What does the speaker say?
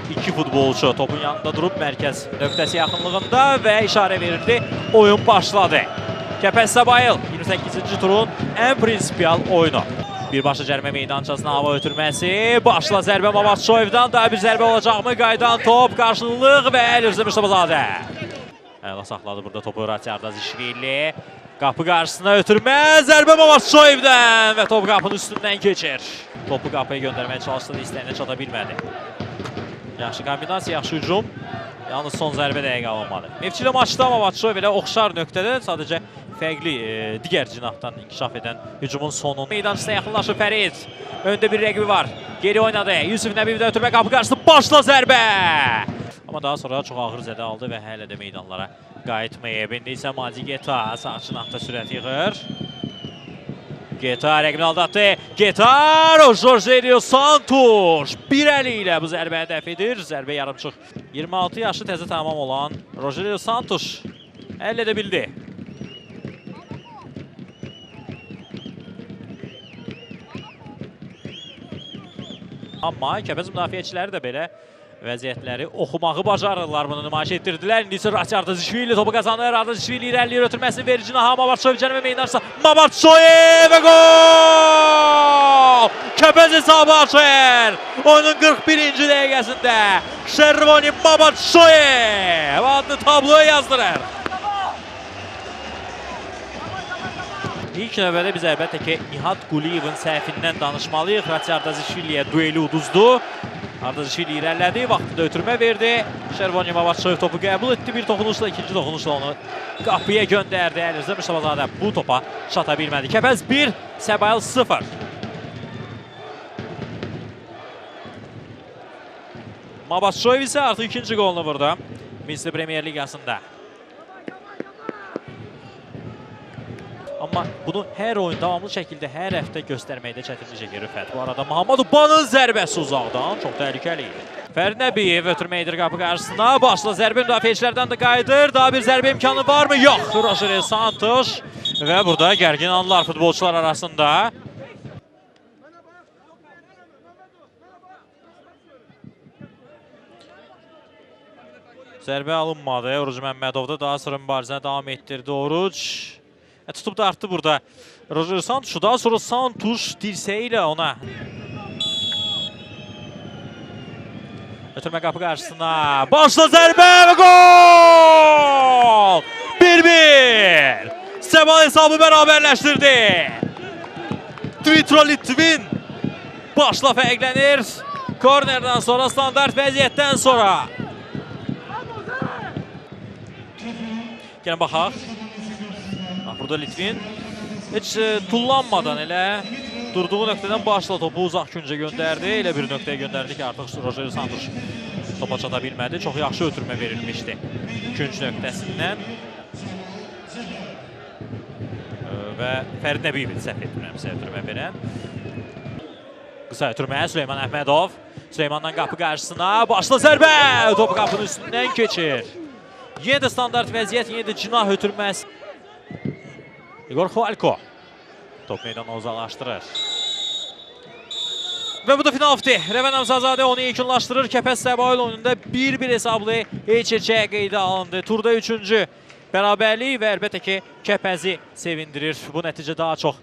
İki futbolçu topun yanında durub mərkəz nöqtəsi yaxınlığında və işarə verildi. Oyun başladı. Kəpəz Səbail 28-ci turun ən prinsipial oyunu. Birbaşa cərimə meydançasına hava ötürməsi. Başla zərbə Mamadşoyevdən. Daha bir zərbə olacaqmı? Qayıdan top, qarşılıq və Əlirza Mustafazadə. Əla saxladı burada topu Rati Ardazişvili. Qapı qarşısına ötürmə, zərbə Mamadşoyevdən və top qapının üstündən keçir. Topu qapıya göndərməyə çalışdı da istəyinə çata bilmədi. Yaxşı kombinasiya, yaxşı hücum. Yalnız son zərbə dəqiq alınmadı. Neftçi ilə maçda Mamadşoyev elə oxşar nöqtədə sadəcə fərqli digər cinahdan inkişaf edən hücumun sonunu. Meydançısına yaxınlaşır Fərid. Öndə bir rəqibi var. Geri oynadı. Yusuf Nəbiyevdə ötürmə qapı qarşısında başla zərbə. Amma daha sonra çox ağır zədə aldı və hələ də meydanlara qayıtmayıb. İndi isə Madi Geta sağ cinahda sürət yığır. Geta rəqibini aldatdı. Geta, Rogelio Santos bir əli ilə bu zərbəni dəf edir. Zərbə yarımçıq. 26 yaşı təzə tamam olan Rogelio Santos əldə edə bildi. Amma Kəpəz müdafiəçiləri də belə vəziyyətləri oxumağı bacarırlar, bunu nümayiş etdirdilər. İndi isə Rati Ardazişvili topu qazanır. Ardazişvili irəliləyir, ötürməsini verir cinaha. Mamadşoyev cərimə meydançısına. Mamadşoyev və gol! Kəpəz hesabı açır. Oyunun 41-ci dəqiqəsində Şervoni Mamadşoyev adını tabloya yazdırır. İlk növbədə biz əlbəttə ki, Nihat Quliyevin səhvindən danışmalıyıq. Rati Ardazişviliyə dueli uduzdu. Ardazişvili irəlilədi, vaxtında ötürmə verdi. Şervoni Mamadşoyev topu qəbul etdi. Bir toxunuşla, ikinci toxunuşla onu qapıya göndərdi. Əlirza Mustafazadə bu topa çata bilmədi. Kəpəz 1, Səbail 0. Mamadşoyev isə artıq ikinci golunu vurdu Milli Premyer Liqasında. Amma bunu hər oyun davamlı şəkildə hər həftə göstərməkdə çətinlik çəkir Rüfət. Bu arada Muhammed Ubanın zərbəsi uzaqdan çox təhlükəli idi. Fərid Nəbiyev ötürmə edir qapı qarşısına. Başla zərbə müdafiəçilərdən də qayıdır. Daha bir zərbə imkanı varmı? Yox. Roger Santos və burada gərgin anlar futbolçular arasında. Zərbə alınmadı. Oruc Məmmədov da daha sonra mübarizəni davam etdirdi. Oruc tutub da artdı burada. Roger Santos. Daha sonra Santos dirsəyi ilə ona. Ötürmə qapı qarşısına. Başla zərbə və gol! 1-1. Səbail hesabı bərabərləşdirdi. Dmitro Litvin başla fərqlənir. Kornerdən sonra, standart vəziyyətdən sonra. Gəlin baxaq. Burada Litvin heç tullanmadan elə durduğu nöqtədən başla topu uzaq küncə göndərdi. Elə bir nöqtəyə göndərdi ki, artıq Roger Santos topa çata bilmədi. Çox yaxşı ötürmə verilmişdi künc nöqtəsindən. Və Fərid Nəbiyev səhv etmirəmsə ötürmə verən. Qısa ötürmə Süleyman Əhmədov. Süleymandan qapı qarşısına başla zərbə! Topu qapının üstündən keçir. Yenə də standart vəziyyət, yenə də cinah ötürməsi. Igor Xvalko top meydana uzaqlaşdırır. Və bu da final fiti. Rəvan Əmsazadə onu yekunlaşdırır. Kəpəz Səbail oyununda 1-1 hesablı heç-heçə qeydə alındı. Turda 3-cü bərabərlik və əlbəttə ki, Kəpəzi sevindirir. Bu nəticə daha çox.